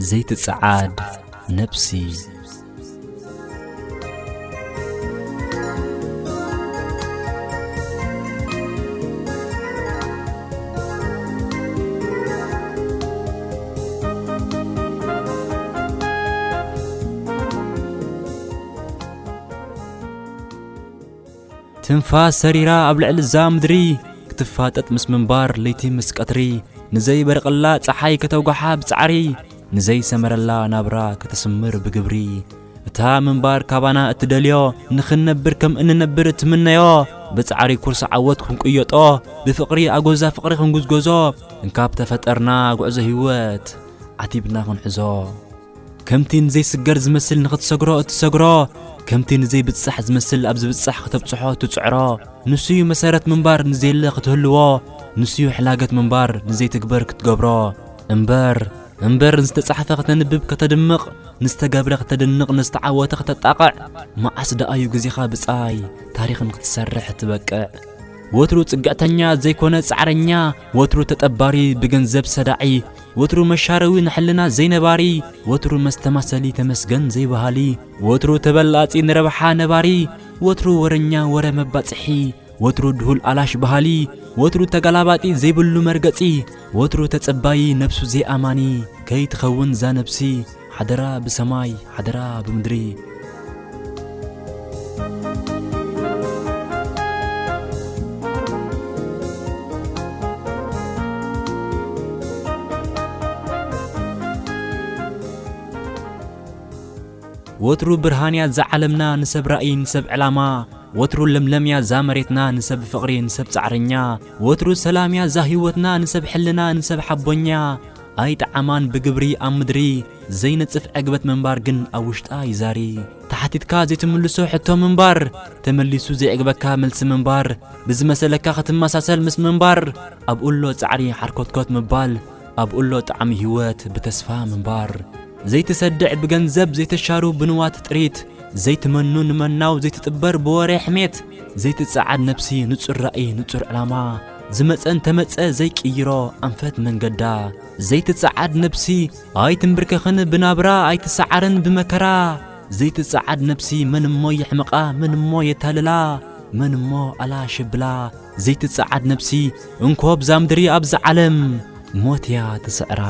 ዘይትጸዓድ ነብሲ። ትንፋስ ሰሪራ ኣብ ልዕሊ እዛ ምድሪ ክትፋጠጥ ምስ ምንባር፣ ለይቲ ምስ ቀትሪ ንዘይበርቕላ ጸሓይ ከተጉሓ ብጻዕሪ፣ ንዘይሰመረላ ናብራ ከተስምር ብግብሪ። እታ ምንባር ካባና እትደልዮ፣ ንኽንነብር ከም እንነብር እትምነዮ፣ ብጻዕሪ ኩርሲ ዓወት ክንቅየጦ፣ ብፍቕሪ ኣጎዛ ፍቕሪ ክንጉዝጎዞ፣ እንካብ ተፈጠርና ጉዕዞ ህይወት ዓቲብና ክንሕዞ። ከምቲ ንዘይስገር ዝመስል ንኽትሰግሮ እትሰግሮ፣ ከምቲ ንዘይብጻሕ ዝመስል ኣብ ዝብጻሕ ከተብጽሖ እትጽዕሮ፣ ንሱ'ዩ መሰረት ምንባር ንዘየለ ክትህልዎ፣ ንሱ'ዩ ሕላገት ምንባር ንዘይትግበር ክትገብሮ። እምበር፣ እምበር ንዝተጻሕፈ ከተንብብ ከተድምቕ፣ ንዝተገብረ ከተድንቕ፣ ንዝተዓወተ ከተጣቕዕ፣ መዓስ ደኣ'ዩ ግዜኻ ብጻይ ታሪኽን ክትሰርሕ ትበቅዕ? ወትሩ ጽግዕተኛ ዘይኮነ ጻዕረኛ፣ ወትሩ ተጠባሪ ብገንዘብ ሰዳዒ፣ ወትሩ መሻረዊ ንሕልና ዘይነባሪ፣ ወትሩ መስተማሰሊ ተመስገን ዘይበሃሊ፣ ወትሩ ተበላጺ ንረብሓ ነባሪ፣ ወትሩ ወረኛ ወረ መባጽሒ፣ ወትሩ ድሁል ኣላሽ በሃሊ፣ ወትሩ ተጋላባጢ ዘይብሉ መርገጺ፣ ወትሩ ተጸባዪ ነብሱ ዘይኣማኒ፣ ከይትኸውን እዛ ነብሲ፣ ሓደራ ብሰማይ፣ ሓደራ ብምድሪ። ወትሩ ብርሃን እያ እዛ ዓለምና ንሰብ ራእይ፣ ንሰብ ዕላማ። ወትሩ ለምለም እያ እዛ መሬትና ንሰብ ፍቕሪ፣ ንሰብ ጻዕረኛ። ወትሩ ሰላም እያ እዛ ህይወትና ንሰብ ሕልና፣ ንሰብ ሓቦኛ። ኣይጠዓማን ብግብሪ ኣብ ምድሪ ዘይነጽፍ ዕግበት ምንባር ግን ኣብ ውሽጣ ይዛሪ። ተሓቲትካ ዘይትምልሶ ሕቶ ምንባር፣ ተመሊሱ ዘይዕግበካ መልሲ ምንባር፣ ብዝመሰለካ ክትመሳሰል ምስ ምንባር፣ ኣብኡ ኣሎ ጻዕሪ ሓርኮትኮት ምባል፣ ኣብኡ ኣሎ ጣዕሚ ህይወት ብተስፋ ምንባር። ዘይትሰድዕ ብገንዘብ ዘይተሻሩ ብንዋት ጥሪት፣ ዘይትመኑ ንመናው ዘይትጥበር ብወረ ሕሜት፣ ዘይትጸዓድ ነብሲ ንጹር ራእይ ንጹር ዕላማ፣ ዝመጸ እንተመጸ ዘይቅይሮ ኣንፈት መንገዳ። ዘይትጸዓድ ነብሲ ኣይትንብርከኽን ብናብራ ኣይትሰዓርን ብመከራ። ዘይትጸዓድ ነብሲ መን እሞ የሕምቓ መን እሞ የታልላ መን እሞ ኣላ ሸብላ። ዘይትጸዓድ ነብሲ እንኮ ብዛ ምድሪ ኣብዛ ዓለም ሞት እያ ትስዕራ።